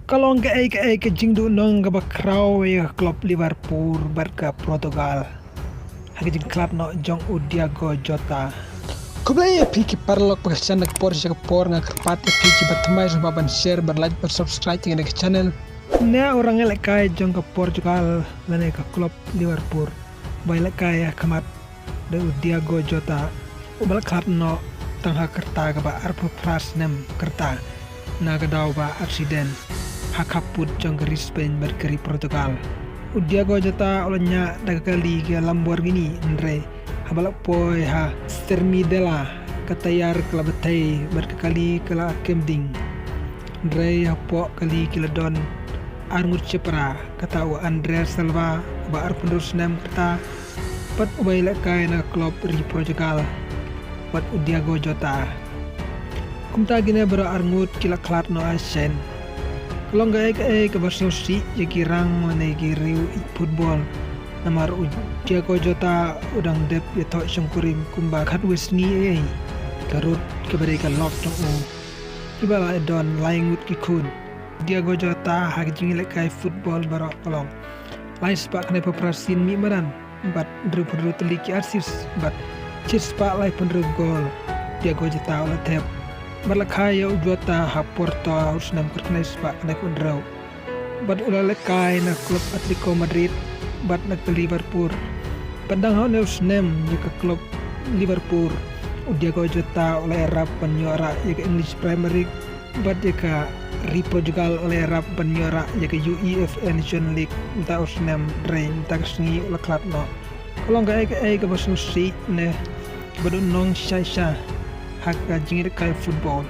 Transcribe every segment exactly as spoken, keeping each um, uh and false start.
Ka long kaei kaei ka jingduhnong kaba khraw ïa ka klub Liverpool bad ka Portugal ha ka jingkhlad noh jong u Diogo Jota. Khublei ïa phi ki paralok ba ka shan da ka por sha ka por, nga kyrpad ïa phi ki ba thymmai sngewbha ban share, ban like, ban subscribe ïa kane ka channel. Ne u rangïalehkai jong ka Portugal lane ka klub Liverpool ba ïalehkai ha khmat da u Diogo Jota, uba la khlad noh tang ha ka rta kaba arphew phra snem ka rta na ka daw ba arsiden ha khappud jong ka ri Spain bad ka ri Portugal. U Diogo Jota u la ñiah da ka kali ka Lamborghini, hynrei haba la poi ha Cermidela ka tayar ka la bthei bad ka kali ka la kem ding. Hynrei hapoh kali ki la don arngut shipara, kata u Andre Silva uba arphew hynriew snem ka rta bad uba ïalehkai na ka klub ri Portugal, bad u Diogo Jota. Kumta kine baroh arngut ki la khlad noh ha shen. Ka long kaei kaei kaba sngewsih ïa ki rang lane ki riew ïeit football. Namar u Diogo Jota u dang dep ïathoh shongkurim kumba khatwei sngi eiei. Ka rud kaba dei ka lok jong u, kiba la don lai ngut ki khun. Diogo Jota ha ka jingïalehkai football baroh ka long lai spah khyndai phew phra sien mih madan bad hynriewphew hynriew tylli ki assist bad shispah laiphew hynriew gol Diogo Jota u la thep. Bad la kha ïa u Jota ha Porto ha u snem khatkhyndai spah khyndaiphew hynriew bad u la lehkai na ka klub Atletico Madrid bad na ka Liverpool. Bad dang ha une u snem ïa ka klub Liverpool, u Diogo Jota u la ïarap ban ïoh rah ïa ka English Premier League bad ïa ka ri Portugal u la ïarap ban ïoh rah ïa ka UEFA Nations League mynta u snem, hynrei mynta ka sngi u la khlad noh. Ka long kaei kaei kaba sngewsih ne kaba duhnong shisha shisha ha ka jingïalehkai football.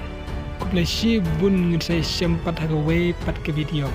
Khublei shibun, ngin sa ïashem pat ha kawei pat ka video.